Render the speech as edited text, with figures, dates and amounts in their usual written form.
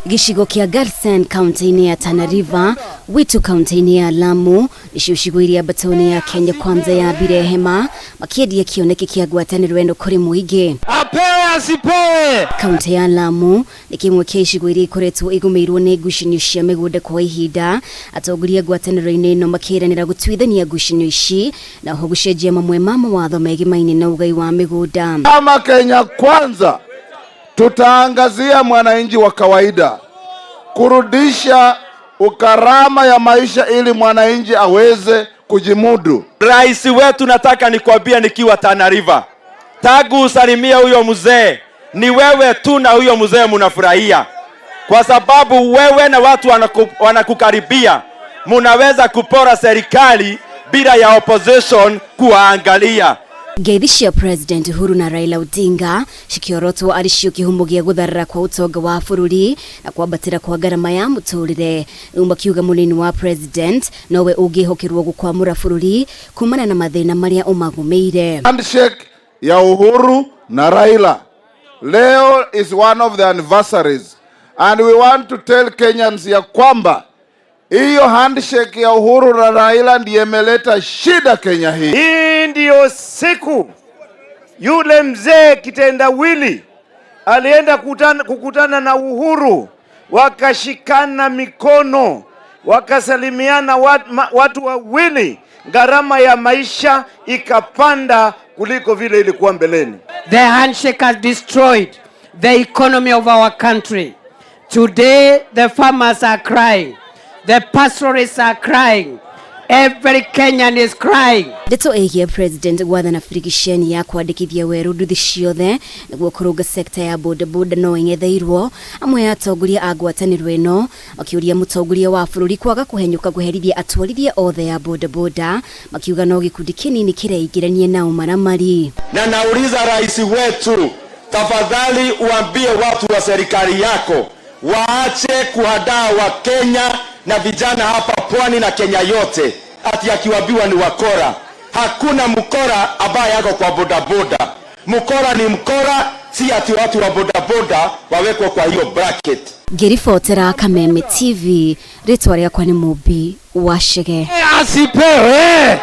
Gĩcigo kĩa Garsen kaunti-inĩ ya Tana River, Witu kaunti-inĩ ya Lamu nĩcio icigo iria mbatoni ya Kenya Kwanza yambire hema makĩendia kĩoneki kĩa ngwatanĩro ĩno kũrĩ mũingĩ. Apewe asipewe. Kaunti ya Lamu nĩ kĩmwe kĩa icigo iria ikoretwo igũmĩirwo nĩ ngucanio cia mĩgũnda kwa ihinda, atongoria ngwatanĩro-inĩ ĩno makĩranĩra gũtuithania ngucanio ici na oho gũcenjia mamwe ma mawatho megimaine na ũgai wa mĩgũnda. Kama Kenya Kwanza tutaangazia mwananchi wa kawaida, kurudisha ukarama ya maisha ili mwananchi aweze kujimudu. Rais wetu, nataka nikwambie nikiwa Tana River, tangu usalimie huyo mzee, ni wewe tu na huyo mzee munafurahia, kwa sababu wewe na watu wanakukaribia munaweza kupora serikali bila ya opposition kuwaangalia. Ngeithi cia President Uhuru na Raila Odinga cikĩorotwo arĩ cio kĩhumo gĩa gũtharara kwa ũtonga wa bũrũri na kwambatĩra kwa ngarama ya mũtũrĩre. Rĩu makiuga mũnini wa President nowe ũngĩhokerwo gũkwamũra bũrũri kumana na mathĩna marĩa ũmagũmĩire. Handshake ya Uhuru na Raila leo is one of the anniversaries and we want to tell Kenyans ya kwamba hiyo handshake ya Uhuru na Raila ndiye imeleta shida Kenya hii. Hii ndiyo siku yule mzee kitendawili alienda kukutana na Uhuru, wakashikana mikono, wakasalimiana watu wawili, gharama ya maisha ikapanda kuliko vile ilikuwa mbeleni. The handshake has destroyed the economy of our country. Today the farmers are crying. The pastoralists are crying. Every Kenyan is crying. Ndeto ĩgiĩ President gwathana birigiceni ya kwandĩkithia werũ nduthi ciothe nĩguo kũrũnga sekta ya bodaboda no ĩng'etheirwo. Amwe a atongoria a ngwatanĩro ĩno makĩũria mũtongoria wa bũrũri kwaga kũhenyũka kũherithia atwarithia othe a bodaboda, makiuga no gĩkundi kĩnini kĩreingĩrania na ũmaramari. Na nauliza rais wetu, tafadhali uambie watu wa serikali yako waache kuhadaa Wakenya na vijana hapa pwani na Kenya yote, ati akiwaambiwa ni wakora. Hakuna mkora ambaye ako kwa bodaboda. Mkora ni mkora, si ati watu wa bodaboda wawekwe kwa hiyo bracket. Ngĩribotera Kameme TV, rĩtwa rĩakwa nĩ Mũmbi wa Chege. Asipewe.